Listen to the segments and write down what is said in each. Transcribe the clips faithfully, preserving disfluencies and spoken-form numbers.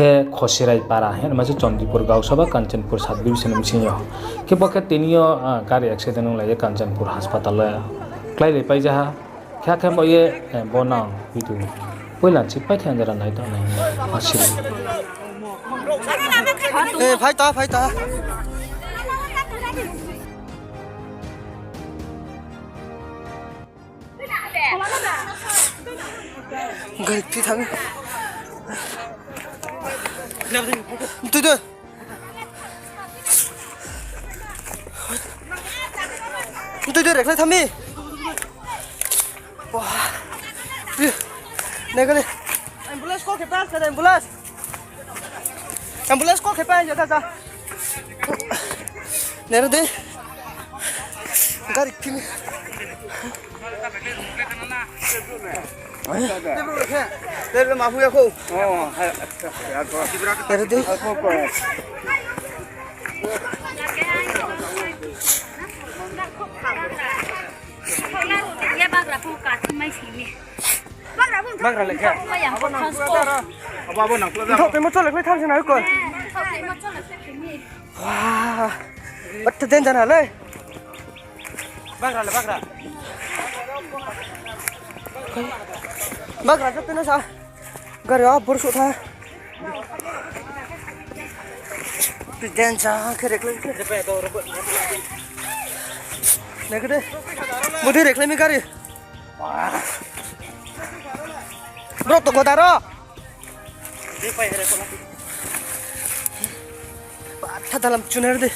Khe Khosirai para hingma se Chandipur gaosoba Kanchanpur sub division ni bsing yo. Khe bo khe tini yo, ah, gari accident onglai ye Kanchanpur hospital le klái le pai ja ha. Khe akhe bo ye, eh, bo nang video poila si pai thang jara nai ta nai. Asi. Eh, phai ta, phai ta. Gari kti thang. Tui de. Tui de, rekhlai thami. Wah. Nai gale. Ambulance call khe pa, ambulance. Ambulance call khe pa, ya ta ta. Nero de. Gari kini. Tebro ma phuya kho. Nero de. Ye bagra pho ka mai sini. Bagra le khe. Abo, abo nang. Thok temo chole khlai thang sini ko. Thok temo chole khlai sini. Wah. Batta den jana le. Bagra le bagra. Bagra jat tena sa. Gari a bor suh tha. Piden jang khe rekhlai khe. Nai khe de. Bodi rekhlai mi gari. Bro, to godaro. Patha dalam chunar de.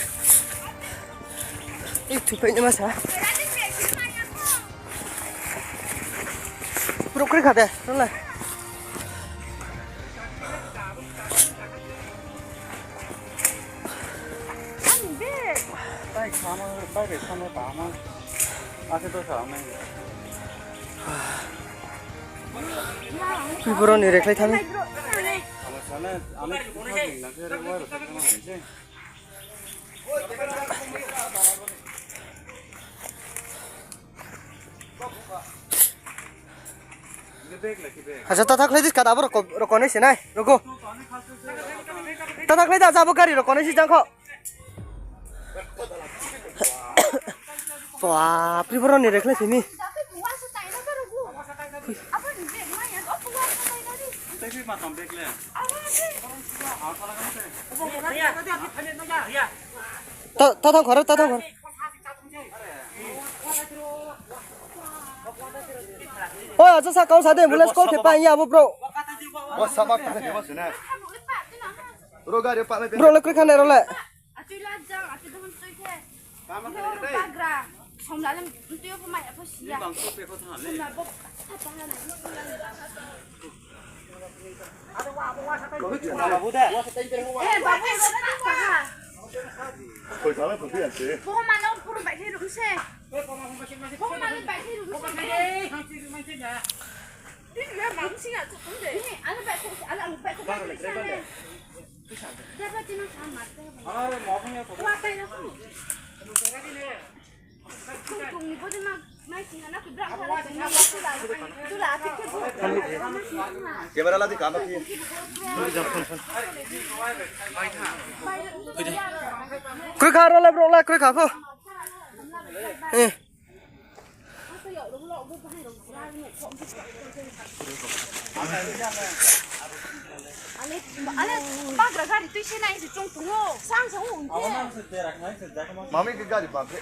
Itu pe ni masa. Bro, kri kha de, role. Bro ni rekhlai thami. Acha, ta thak khlai di, kada abo roko, roko nai se nai, roko. Ta thak khlai da, acha, abo gari roko nai se jang kho. Bapre, bro ni rekhlai simi. Ta, ta thang khoro, ta thang khoro. Oi, acha sa kau sa de, ambulance call khe pai ya abo bro. Bo sama kha de, bo sene. Bro, gari pa le. Bro, le kri khane ro le. Achoi la jang, achoi dohon choi khe. Bagra, somla le, tui pho mai pho siya. Somla bo, ta ta na. Eh, babu, ta ta. Bo ma no puro bai thai rum se. Bo ma no bai thai rum se. Ini ya, ma sing ya, tu de. Ini, anu bai ko, anu, anu bai ko, bai ko, bai ko. Camera la di kama ki. Kroi kha ro le bro le, kroi kha pho. Eh. Ale, ale, bagra gari tui se nai se chung tong ou. Sang sa ou. Mami ke gari bang ke.